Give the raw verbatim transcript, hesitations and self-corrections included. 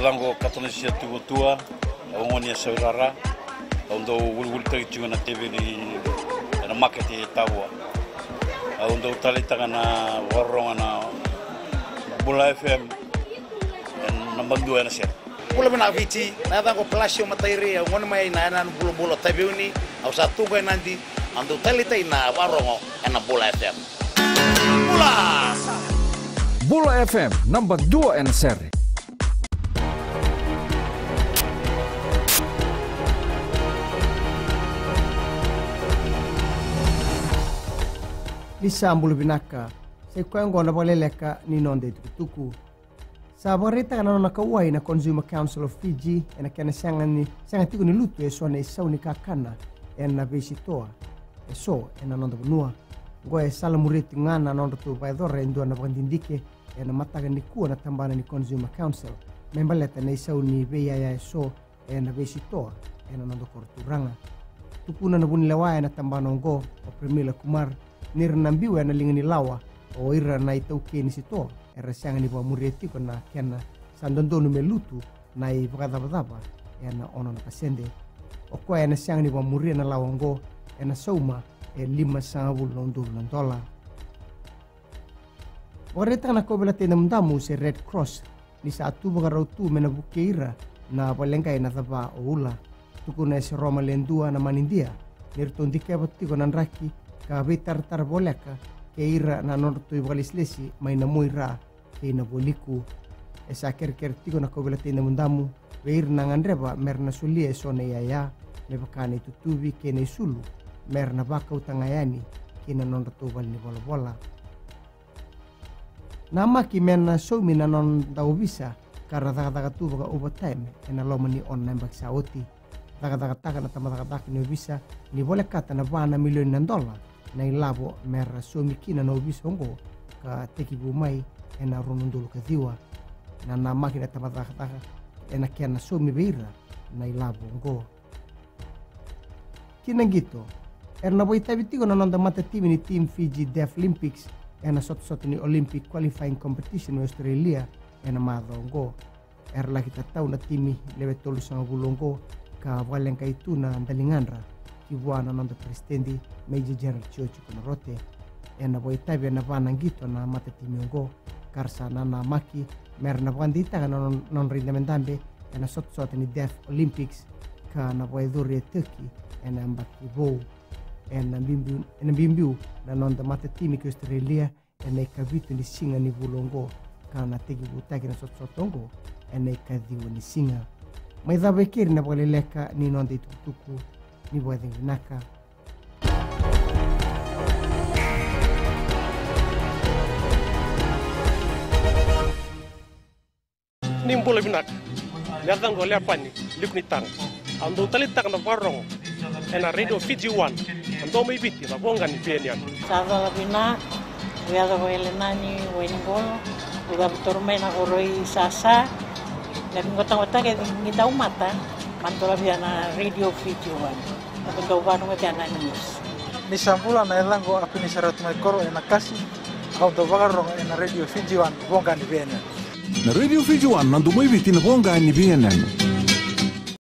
Lago Katonisia Tuvatua, au gone ni Saurara. Au dau vulivolitaki tiko na teveli ena makete e Tavua. Au dau taleitaka na vakarorogo na Bula F M, ena naba dua ena sere. Bula vinaka Viti, na yacaqu o Palasio Matairi, au gone mai na yanuyanu bulabula o Taveuni, au sa tu qo e Nadi, au dau taleitaka na vakarorogo ena Bula F M. Bula! Bula F M, naba dua ena sere. Ni sa bula vinaka, sa i koya oqo na vakaleleka ni noda itukutuku. Sa vakaraitaka na nona kauwai na Consumer Council of Fiji ena kena sega ni, sega tiko ni lutu e so na isau ni kakana ena veisitoa e so ena noda vanua. Oqo e salamuria tiko ga na nodratou vakayacora e dua na vakadidike ena mataka nikua na tabana ni Consumer Council me baleta na isau ni veiyaya e so ena veisitoa ena noda koro turaga. Tukuna na vunilewa ena tabana oqo, o Premila Kumar, ni ra na biu ena liga ni lawa o ira na itaukei ni sitoa era sega ni vakamuria tiko na kena sa dodonu me lutu na ivakacavacava ena ono na pasede. O koya ena sega ni vakamuria na lawa oqo ena sauma e limasagavulu na udolu na dola. Vakaraitaka na kauveilatai damudamu se Red Cross ni sa tu vakarau tu me na vukei ira na vakaleqai na cava o Ula. Tukuna e Seroma Ledua na manidia ni ratou dikeva tiko na draki ka veitaratara voleka kei ira na nodratou ivakalesilesi mai na Muaira kei na Vualiku. E sa kerekere tiko na kauveilatai damudamu vei ira na gadreva me ra na solia e so na iyaya me vaka na itutuvi kei na isulu me ra na vakauta ga yani ki na nodratou valenivolavola. Namaki me na saumi na noda ovisa ka ra cakacaka tu vaka overtime ena loma ni ono na yabaki sa oti. Cakacakataka na tabacakacaka ni ovisa ni volekata na va na milioni na dola na ilavo me ra saumi kina na ovisa oqo ka tekivu mai ena rua na udolu ka ciwa. Na namaki na tabacakacaka ena kena saumi vei ira na ilavo oqo. Ki na qito, era na vakaitavi tiko na noda matatimi ni Team Fiji Deaf Olympics ena sotasota ni Olympic Qualifying Competition mai Australia ena macawa oqo. Era laki tatau na timi lewe tolusagavulu oqo ka vakaleqai tu na daligadra ki vua na noda peresitedi Major General George Konorote. Ena vakaitavi ena va na qito na matatimi oqo ka ra sa nanamaki me ra na vakadeitaka na non- nodra idabedabe ena sotasota ni Deaf Olympics ka na vakayacori e Turkey ena yabaki vou. Ena biubiu, ena biubiu na noda matatimi ki Australia ena ikavitu ni siga ni vula oqo ka na tekivutaki na sotasota oqo ena ikaciwa ni siga. Mai cava e keri na vakaleleka ni noda itukutuku. Ni vakacegu vinaka. Ni bula vinaka. Na yacaqu o Leapani Likunitaga. Au dau taleitaka na vakarorogo ena Radio Fiji One, na domo i Viti, na voqa ni V N N. Sa cola vina, au yacaqu o Elenani Wainiqolo, au cavu toro mai na koro i Sasa. Na viqotaqotaki ni daumata, ma dola via na Radio Fiji One. Au dau vanugatia na news. Ni sa bula, na yacaqu o Apini Saratu Maikoro ena Kasi. Au dau vakarorogo ena Radio Fiji One, voqa ni V N N. Na Radio Fiji One, na domo i Viti, na voqa ni V N N.